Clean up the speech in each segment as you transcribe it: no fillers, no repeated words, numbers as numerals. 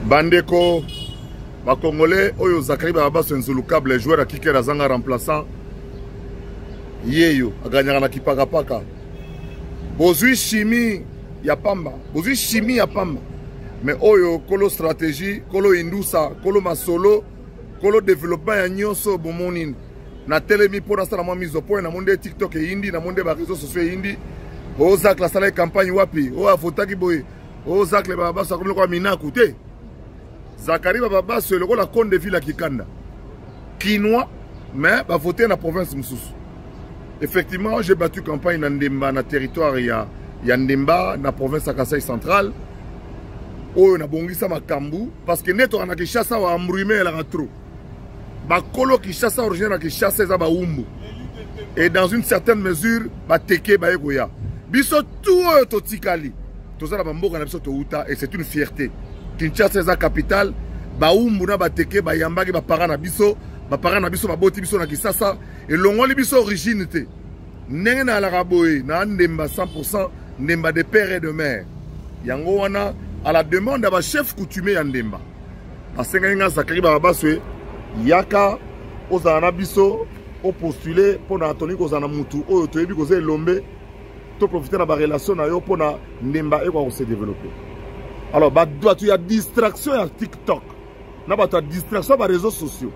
Bandeko bakongole oyo Zakari Bababaso Nzulukable joueur ya kicker azanga remplaçant yeyo aganyaka na kipakapaka. Bozwi chimie ya pamba, bozwi chimie ya pamba. Mais oyo kolo stratégie, kolo indusa, kolo masolo, kolo développement ya nyonso bomoni natelemi mpo nasala mwa mise au point. Namoni nde TikTok eyindi, namoni nde ba réseaux sociaux eyindi. O Zacle asalaki campagne wapi? O avotaki boye. O Zacle Bababaso akomi lokola minaku te. Zakari Bababaso lokola Konde Ville ya Kikanda. Kinois, mais bavote na province mosusu. Effectivement, j'ai battu campagne na Ndemba, na territoire ya Ndemba, na province ya Kasai Central. Oyo nabongisa makambu parce que nde toka na Kinshasa wa embrouillé elaka trop. Bakolo Kinshasa originaire na Kinshasa eza baumbu. Et dans une certaine mesure, bateke baye koya. Biso tout oyo totikali, toza na bamboka na biso touta et c'est une fierté. Kinshasa eza capitale, baumbu na bateke bayambaki bapara na biso, bapara na biso baboti biso na Kinshasa, elongoli biso origine te. Ndenge nalaka boye na Ndemba 100% Ndemba de père et de mère. Yango wana à la demande ya ba chef coutumier ya Ndemba. Basengaki nga Zakari Bababaso yaka ozala na biso opostule mpona tolingi kozala na mutu oyo toyebi koza elombe to profiter na ba relation na yo mpona Ndemba ekoka kose développer. Alors bato ya distraction ya TikTok na bato ya distraction ya ba réseaux sociaux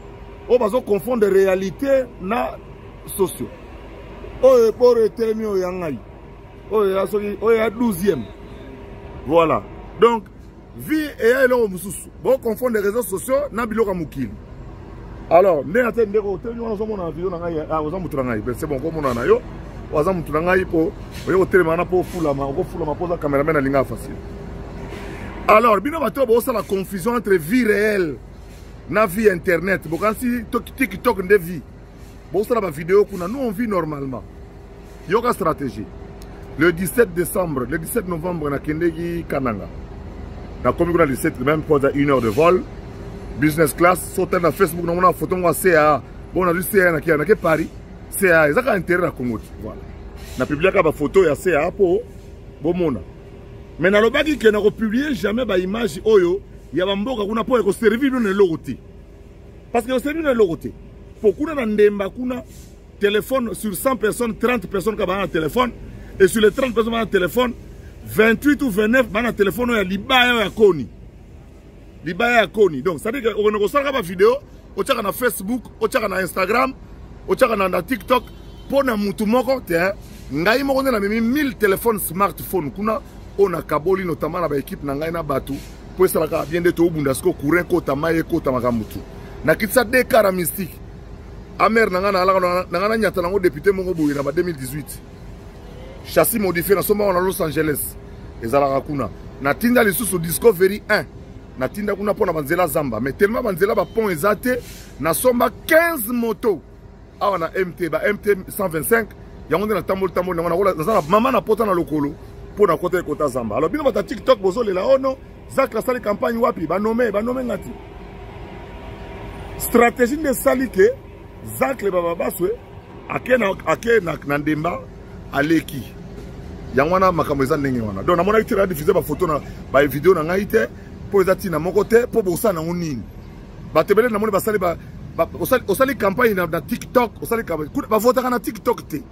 oyo bazo confondre réalité na sociaux. Oyo eboro etelemi oyo ya ngai oyo ya soki oyo ya 12e. Voilà, donc vie eya eloko mosusu, boconfondre réseaux sociaux na biloko ya mokili. Alors ndenge ate ndeko otelemi wana ozomona na video na ngai, oza motu na ngai, c'est bon, okomona na yo oza motu na ngai mpo oye kotelema wana mpo ofulama, okofulama mpo oza cameraman alinga facile. Alors bino bato bosala confusion entre vie réelle na vie internet, bokanisi TikTok nde vie, bosala ba vidéo kuna. Nous on vit normalement. Yoka stratégie. Le 17 décembre, le 17 novembre nakendeki Kananga, nakomi kuna le 17, même pas une heure de vol, business class. Sota na Facebook namona photo ngo CA, bon nazwi CA nake nake Paris. CA ezaka intérêt na Congo te. Voilà, na publiaka ba photo ya CA po bomona, mais nalobaki ke nakopublie jamais ba image oyo ya bamboka kuna mpo ekoservir bino na eloko te, parce que ekoservir na eloko te. Po kuna na Ndemba kuna téléphone, sur 100 personnes, 30 personnes ka bana téléphone, et sur les 30 personnes bana téléphone, 28 ou 29 bana téléphone ya libaya ya koni, libaya ya koni. Donc c'est à dire que okende kosalaka ba vidéo, otiaka na Facebook, otiaka na Instagram, otiaka na TikTok mpo na mutu moko te. Ngai moko nde namemi 1000 téléphone smartphone kuna oyo nakaboli notamment na baéquipe na ngai na bato mpo esalaka bien. Nde toobunda siko courant ekota, mai ekota, makambo tu. Nakitisa deux car mystique amer na ngai, nalaka na ngai nanyata nango député moko boye na ba 2018, châssis modifié, nasombaka na Los Angeles, ezalaka kuna. Natinda lisusu Discovery 1, natinda kuna mpo na banzela zamba, mais tellement banzela bapont eza te, nasomba 15 moto awa na MT, ba MT 125. Yango nde natamboli tamboli yango, naza na mama na pota na lokolo mpo na kota ekota zamba. Alors bino bato ya TikTok bozolela oh non, Zacle asali campagne wapi, banome banome nga ti. Stratégie nde esali ke Zacle Bababaswe ake na, ake na, na Ndemba aleki. Yango wana makambo eza ndenge wana. Donc namonaki te na diffuse bafoto na bavideo na ngai te mpo eza ntina moko te, mpo bosala nango nini? Bato ebele namoni basali osali campagne na TikTok, osali campagne bavotaka na TikTok te.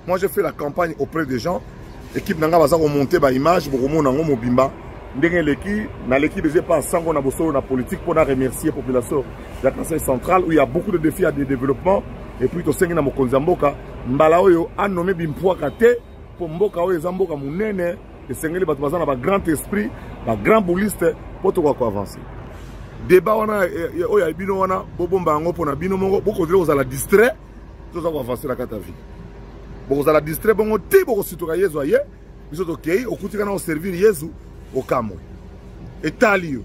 Moi j'ai fait la campagne auprès des gens, équipe na ngai baza komonte baimage, bokomona yango mobimba ndenge eleki. Naleki déjà pa sango na bosolo na politique mpona remercier population ya Kasai Central où il y a beaucoup de défis à des développements. Et puis tosengi na mokonzi ya mboka mbala oyo anome bimpwaka te, mpo mboka oyo eza mboka monene, esengeli bato baza na bagrand esprit, bagrand bouliste mpo tokoka koavance. Débat wana oyo ya bino wana, bobomba yango mpona bino moko, bokontinue kozala distrait. Toza koavance na kati ya vie, bokozala distrait bongo ti bokosituka. Yezu aye, biso tokei, okutika na oservir Yezu, okamwe etali yo.